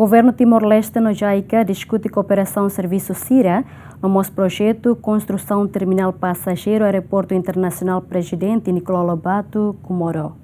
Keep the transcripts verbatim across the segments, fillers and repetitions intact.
Governu Timor-Leste no JICA diskute kooperasaun servisu sira, no mós projetu konstrusaun terminál pasajeiru Aeroportu Internasionál Prezidente Nicolau Lobato, Comoro.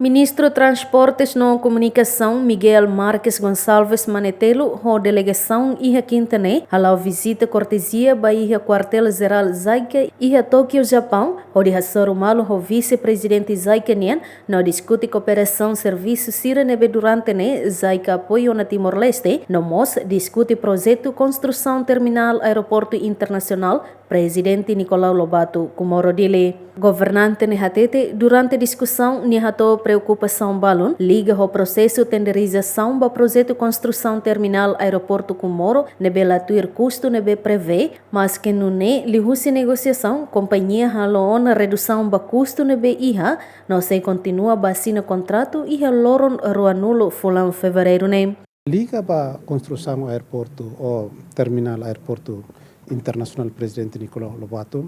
Ministru Transportes no Komunikasaun Miguel Marques Gonçalves Manetelu ho delegasaun iha Kinta ne'e hala'o vizita kortezia ba iha Kuartél Jerál JICA iha Tókio, Japaun, hodi hasoru malu ho Vise-Prezidente JICA nian no diskute kooperasaun servisu sira ne'ebé durante ne'e JICA apoiu ona Timor-Leste, no mós diskute projetu konstrusaun terminál Aeroportu Internasionál Prezidente Nicolau Lobato, Comoro, Dili. Governante ne'e hatete, durante diskusaun nia hato'o preokupasaun balun liga ho prosesu tenderizasaun ba projetu konstrusaun terminál Aeroportu Comoro ne'ebé la tuir kustu ne'ebé prevee, maske nune'e liuhusi negosiasaun kompañia halo ona redusaun ba kustu ne'ebé iha, no sei kontinua ba asina kontratu iha loron ruanulu fulan Fevereiru ne'e. Liga ba konstrusaun aeroportu ou terminál Aeroportu Internasionál Prezidente Nicolau Lobato,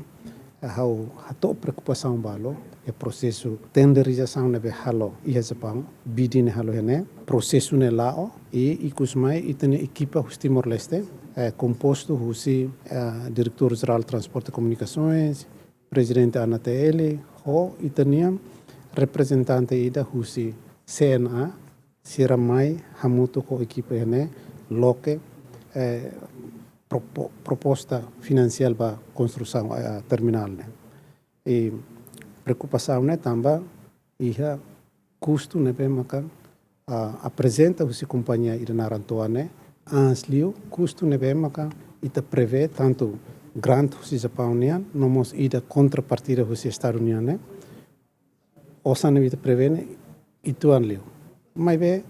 ha'u hato'o preokupasaun balu iha prosesu tenderizasaun ne'ebé halo iha Japaun, bidding ne'e halo iha ne'e, prosesu ne'e la'o, i ikus mai ita-nia ekipa husi Timor-Leste, eh, kompostu husi, eh, Diretór Jerál Transporte e Komunikasoens, Prezidente ANATL, ho ita-nia reprezentante ida husi CNA, sira mai hamutuk ho ekipa ne'e loke, eh, propo-, proposta finansiál ba konstrusaun, eh, terminál ne'e. I preokupasaun ne'e tanba iha kustu ne'ebé maka, ah, aprezenta husi kompañia ida naran to'o ne'e, antes liu kustu ne'ebé maka ita prevee tantu grant husi Japaun nian, no mós ida kontrapartida husi Estadu nian ne'e. Osan ne'ebé ita prevee ne'e uitoan liu. Maibé,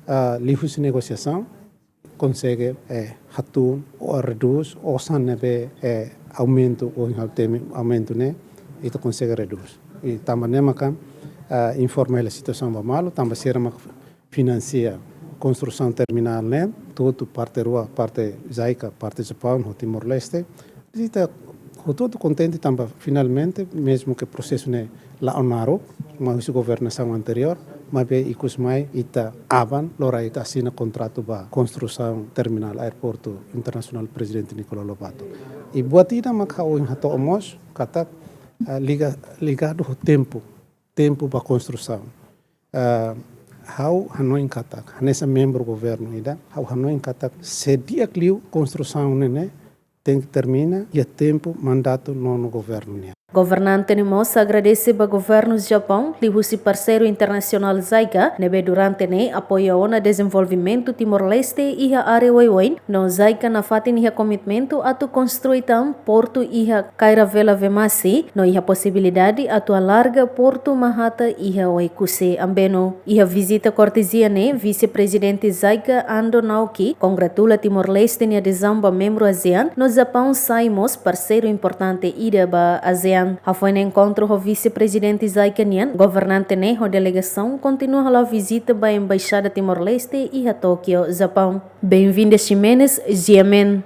ah, liuhusi negosiasaun, konsege, eh, hatún ou redús osan ne'ebé, eh, aumentu ou hal temi aumentu ne'e, ita konsege redús. I tanba ne'e maka, ah, informa hela situasaun ba malu, tanba sira maka finansia konstrusaun terminál ne'e, hotu-hotu parte rua, parte JICA, parte Japaun ho Timor-Leste. Ita hotu-hotu kontente tanba finalmente, mezmu ke prosesu ne'e la'o naruk, mai husi governasaun anteriór, maibé ikus mai ita aban, lori ita asina kontratu ba konstrusaun terminál Aeroportu Internasionál Prezidente Nicolau Lobato. I buat ida mak ha'u hato'o mós katak, ah, liga, ligadu ho tempu, tempu ba konstrusaun. Ah, ha'u hanoin katak, hanesan membru governu ida, ha'u hanoin katak, se di'ak liu konstrusaun ne'e, ne'e tenke termina iha tempu mandatu nonu governu nian. Governante ne'e mós agradese ba governu Japaun, liuhusi parseiru internasionál JICA, ne'ebé durante ne'e apoia ona dezenvolvimentu Timor-Leste iha área oioin, no JICA nafatin iha komitmentu atu konstrui tan portu iha Kaira Vela Vemasi, no iha posibilidade atu alarga portu Mahata iha Oekusi, Ambeno. Iha vizita kortezia ne'e, Vise-Prezidente JICA Ando Naoki kongratula Timor-Leste nia adezaun ba membru ASEAN, no Japaun sai mós parseiru importante ida ba ASEAN. Hafoin enkontru ho Vise-Prezidente JICA nian, governante ne'e ho delegasaun kontinua hala'o vizita ba Embaixada Timor-Leste iha Tókio, Japaun. Benvinda Ximenes, G M N.